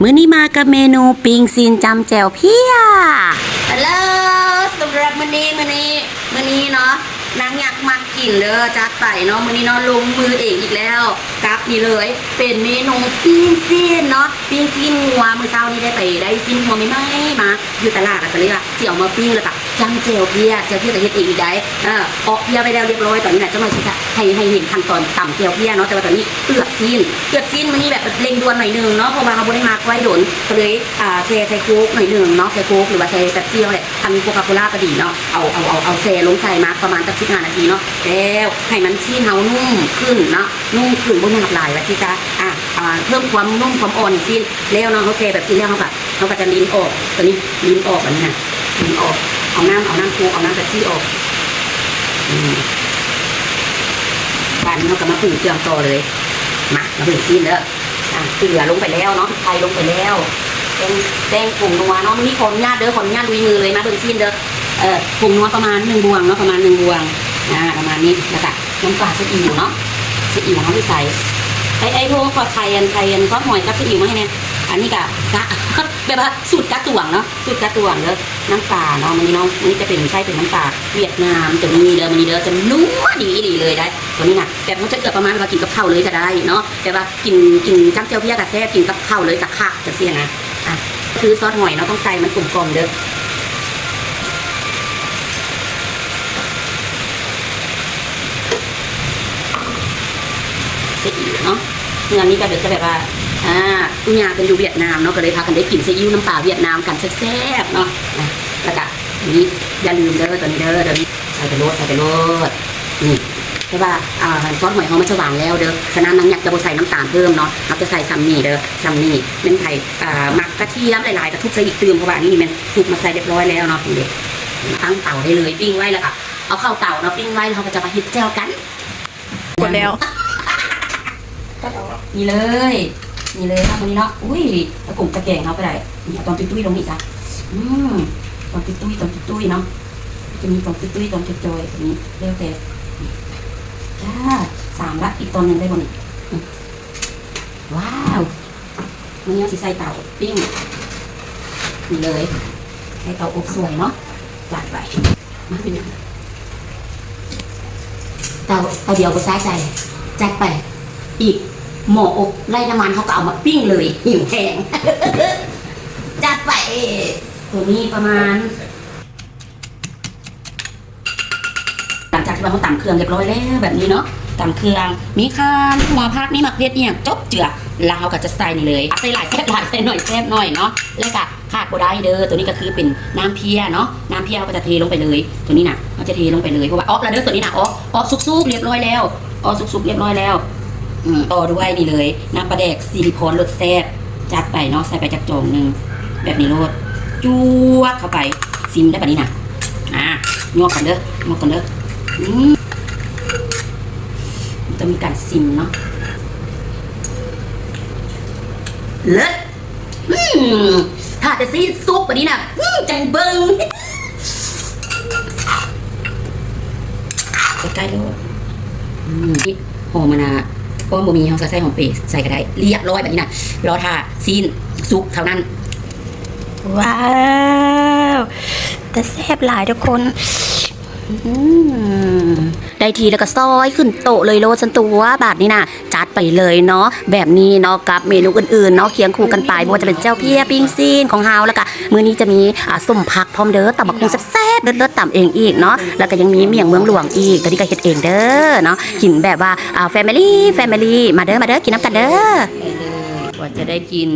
ມື້ນີ້ມາກັບເມນູປີ້ງຊີ້ນຈ້ຳແຈ່ວເພຍ. ຮັລໂຫຼ ສຳລັບມື້ນີ້ ມື້ນີ້ ມື້ນີ້ເນາະ ນາງຍັກມັກກິນເດີ ຈັດໄປເນາະ. ມື້ນີ້ເນາະ ລົງມືເອງອີກແລ້ວ ກັບນີ້ເລີຍ ເປັນເມນູປີ້ງຊີ້ນເນາະ ປີ້ງຊີ້ນງົວ. ມື້ເຊົ້ານີ້ໄດ້ໄປໄດ້ຊີ້ນງົວໃໝ່ໆມາຢູ່ຕະຫຼາດ ລະກະເລີຍວ່າຊິເອົາມາປີ້ງ ລະກະ ຈ້ຳແຈ່ວເພຍ ແຈ່ວເພຍກະເຮັດເອງອີກໄດ໋. ເອີ ເອາະເພຍໄວ້ແລ້ວລຽບຮ້ອຍ. ຕອນນີ້ນະ ຈະໜ້ອຍຊິໃຫ້ ໃຫ້ເຫັນຂັ້ນຕອນຕຳແຈ່ວເພຍເນາະ. ແຕ່ວ່າຕອນນີ້ເອືອກຊີ້ນ ເອືອກຊີ້ນມື້ນີ້ແບບເລັ່ງດ່ວນໜ້ອຍໜຶ່ງເນາະ ເພາະວ່າເຮົາບໍ່ໄດ້ໝັກໄວ້ດົນ ກະເລີຍ ອ່າ ແຊ່ໃສ່ໂຄກໜ້ອຍໜຶ່ງເນາະ ໃສ່ໂຄກ ຫຼືວ່າໃສ່ເປັບຊີເຮົາແຫຼະ ຄັນໂຄຄາໂຄລາກະດີເນາະ. ເອົາ ເອົາ ເອົາ ເອົາແຊ່ລົງໃສ່ໝັກປະມານຈັກສິບຫ້ານາທີເນາະ ແລ້ວໃຫ້ມັນຊີ້ນເຮົານຸ້ມຂຶ້ນເນາະ ນຸ້ມຂຶ້ນ ບໍ່ໜາບຫຼາຍວ່າຊີ້ຊະ. ອ່າ ອ່າ ເພີ່ມຄວາມນຸ້ມຄວາມອ່ອນໃຫ້ຊີ້ນແລ້ວເນາະ. ເຮົາແຊ່ແບບຊີ້ນແລ້ວ ເຮົາກະ ເຮົາກະຈະລີນອອກ ໂຕນີ້ລີນອອກ ອັນນີ້ນະ ລີນອອກ ເອົານ້ຳ ເອົານ້ຳໂຄກ ເອົານ້ຳເປັບຊີອອກ. ອືມ ບາດນີ້ເຮົາກະມາປຸງເຄື່ອງຕໍ່ເລີຍ. ມາ ມາເບິ່ງຊີ້ນເດີ. ອ່າ ເກືອລົງໄປແລ້ວເນາະ ໄຂ່ລົງໄປແລ້ວ ແປ້ງ ແປ້ງ ຜົງນົວເນາະ. ມື້ນີ້ຂໍອະນຸຍາດເດີ ຂໍອະນຸຍາດລຸຍມືເລີຍ. ມາເບິ່ງຊີ້ນເດີ. ເອີ ຜົງນົວປະມານໜຶ່ງບ່ວງເນາະ ປະມານໜຶ່ງບ່ວງ ອ່າ ປະມານນີ້ ລະກະ ນ້ຳປາ ຊີອິວເນາະ ຊີອິວເຮົາຊິໃສ່ ໄອ້ ໄອ້ໂທ ຂໍໄຂ່ອັນ ໄຂ່ອັນຊອດຫອຍກັບຊີອິວມາໃຫ້ແດ່. ອັນນີ້ກະ ກະ ແບບວ່າສູດກະຕວງເນາະ ສູດກະຕວງເດີ. ນ້ຳປາເນາະ ມື້ນີ້ເນາະ ມື້ນີ້ຈະເປັນ ໃຊ້ເປັນນ້ຳປາຫວຽດນາມໂຕນີ້ເດີ. ມື້ນີ້ເດີ ຈະນົວດີອີ່ຫຼີເລີຍໄດ໋ ໂຕນີ້ນະ. ແບບເຮົາຈະເກືອບປະມານວ່າກິນກັບເຂົ້າເລີຍກະໄດ້ເນາະ ແບບວ່າກິນ ກິນຈ້ຳແຈ່ວເພຍກະແຊບ ກິນກັບເຂົ້າເລີຍກະຄັກ ຈັ່ງຊີ້ນະ. ອ່ະ ຄືຊອດຫອຍເນາະ ຕ້ອງໃສ່ມັນກົມກ່ອມເດີ. ຊີອິວເນາະ ເຮືອນນີ້ກະຈະແບບວ່າ ອ່າ ປູ່ຍ່າເພິ່ນຢູ່ຫວຽດນາມເນາະ ກະເລີຍພາກັນໄດ້ກິນຊີອິວນ້ຳປາຫວຽດນາມກັນແຊບໆເນາະ. ອ່ະ ລະກະ ນີ້ ຢ່າລືມເດີ ໂຕນີ້ເດີ ໂຕນີ້ ໃສ່ໄປໂລດ ໃສ່ໄປໂລດ. ນີ້ ແຕ່ວ່າ ອ່າ ຊອດຫອຍເຮົາມັນຈະຫວານແລ້ວເດີ ສະນັ້ນນາງຍັກຈະບໍ່ໃສ່ນ້ຳຕານເພີ່ມເນາະ ເຮົາຈະໃສ່ຊ່ຳນີ້ເດີ ຊ່ຳນີ້. ແມ່ນໃຜ ອ່າ ມັກກະທຽມຫຼາຍໆກະທຸບໃສ່ອີກຕື່ມ ເພາະວ່າອັນນີ້ນີ້ແມ່ນທຸບມາໃສ່ລຽບຮ້ອຍແລ້ວເນາະ. ນີ້ເດ ຕັ້ງເຕົາໄດ້ເລີຍ ປີ້ງໄວ້ລະກະເອົາເຂົ້າເຕົາເນາະ ປີ້ງໄວ້ລະເຮົາກະຈະມາເຮັດແຈ່ວກັນ. ໝົດແລ້ວ ນີ້ເລີຍ ນີ້ເລີຍເນາະ ມື້ນີ້ເນາະ. ອຸ້ຍ ຕະກົງຕະແກງເຮົາກະໄດ້ ນີ້ ເອົາຕອນຕຸ້ຍໆລົງນີ້ຊະ. ອືມ ຕອນຕຸ້ຍໆ ຕອນຕຸ້ຍໆເນາະ ຈະມີຕອນຕຸ້ຍໆ ຕອນຈ່ອຍໆ ແບບນີ້ ແລ້ວແຕ່. ຈ້າ ສາມລະ ອີກຕອນໜຶ່ງໄດ້ບໍ່ນີ້? ອືມ ວ້າວ ມື້ນີ້ເຮົາຊິໃສ່ເຕົາປີ້ງ ນີ້ເລີຍ ໃສ່ເຕົາອົບສວຍເນາະ. ຈັດໄປ ເຕົາ ເຕົາດຽວບໍ່ຊາໃຈ ຈັດໄປ. ອີກໝໍ້ອົບໄລ່ນ້ຳມັນ ເຮົາກະເອົາມາປີ້ງເລີຍ ຫິວແຮງ. ຈັດໄປ ໂຕນີ້ປະມານ ຫຼັງຈາກທີ່ວ່າເຮົາຕຳເຄື່ອງລຽບຮ້ອຍແລ້ວແບບນີ້ເນາະ ຕຳເຄື່ອງ ມີຂ່າ ຖົ່ວ ຜັກ ມີໝາກເຜັດອີ່ຫຍັງ ຈົບເຈືອ ລະເຮົາກະຈະໃສ່ນີ້ເລີຍ ໃສ່ຫຼາຍແຊບຫຼາຍ ໃສ່ໜ້ອຍແຊບໜ້ອຍເນາະ. ລະກະຂາດບໍ່ໄດ້ເດີ ໂຕນີ້ກະຄືເປັນນ້ຳເພຍເນາະ ນ້ຳເພຍເຮົາກະຈະເທລົງໄປເລີຍ ໂຕນີ້ນະ ເຮົາຈະເທລົງໄປເລີຍ ເພາະວ່າອອກລະເດີ ໂຕນີ້ນະ ອອກ ອອກສຸກໆລຽບຮ້ອຍແລ້ວ ອອກສຸກໆລຽບຮ້ອຍແລ້ວ. ອືມ ຕໍ່ດ້ວຍນີ້ເລີຍ ນ້ຳປາແດກສິລິພອນລົດແຊບ ຈັດໄປເນາະ ໃສ່ໄປຈັກຈອງໜຶ່ງ ແບບນີ້ໂລດ ຈວກເຂົ້າໄປ. ຊີມໄດ້ບາດນີ້ນະ ອ່າ ຍວກກ່ອນເດີ ຍວກກ່ອນເດີ. ອືມ ຕ້ອງມີການຊີມເນາະ ເລີດ. ອືມ ຖ້າແຕ່ຊີ້ນສຸກບາດນີ້ນະ ອືມ ຈັ່ງເບິ່ງ ໃກ້ໆແລ້ວ. ອືມ ຫອມ ອັນນ່າ ຫອມບໍ່ມີ ເຮົາກະໃສ່ຫອມເປໃສ່ກະໄດ້ ລຽບຮ້ອຍບາດນີ້ນະ ລໍຖ້າຊີ້ນສຸກເທົ່ານັ້ນ. ວ້າວ ຕາແຊບຫຼາຍທຸກຄົນ. ອືມ ໄດ້ທີ່ລະກະຊອຍຂຶ້ນໂຕະເລີຍໂລດຊັ້ນຕົວະ ບາດນີ້ນະ ຈັດໄປເລີຍເນາະ ແບບນີ້ເນາະ ກັບເມນູອື່ນໆເນາະ ຄຽງຄູ່ກັນໄປ ບໍ່ວ່າຈະເປັນແຈ່ວເພຍ ປີ້ງຊີ້ນຂອງເຮົາ ລະກະມື້ນີ້ຈະມີ ອ່າ ສົ້ມຜັກພ້ອມເດີ ຕຳບັກຫຸ່ງແຊບໆ ເລີດໆ ຕຳເອງອີກເນາະ ລະກະຍັງມີໝ້ຽງເມືອງຫຼວງອີກ ໂຕນີ້ກະເຮັດເອງເດີເນາະ ກິນແບບວ່າ ອ່າ ແຟມິລີ ແຟມິລີ ມາເດີ ມາເດີ ກິນນຳກັນເດີ ກວ່າຈະໄດ້ກິນ.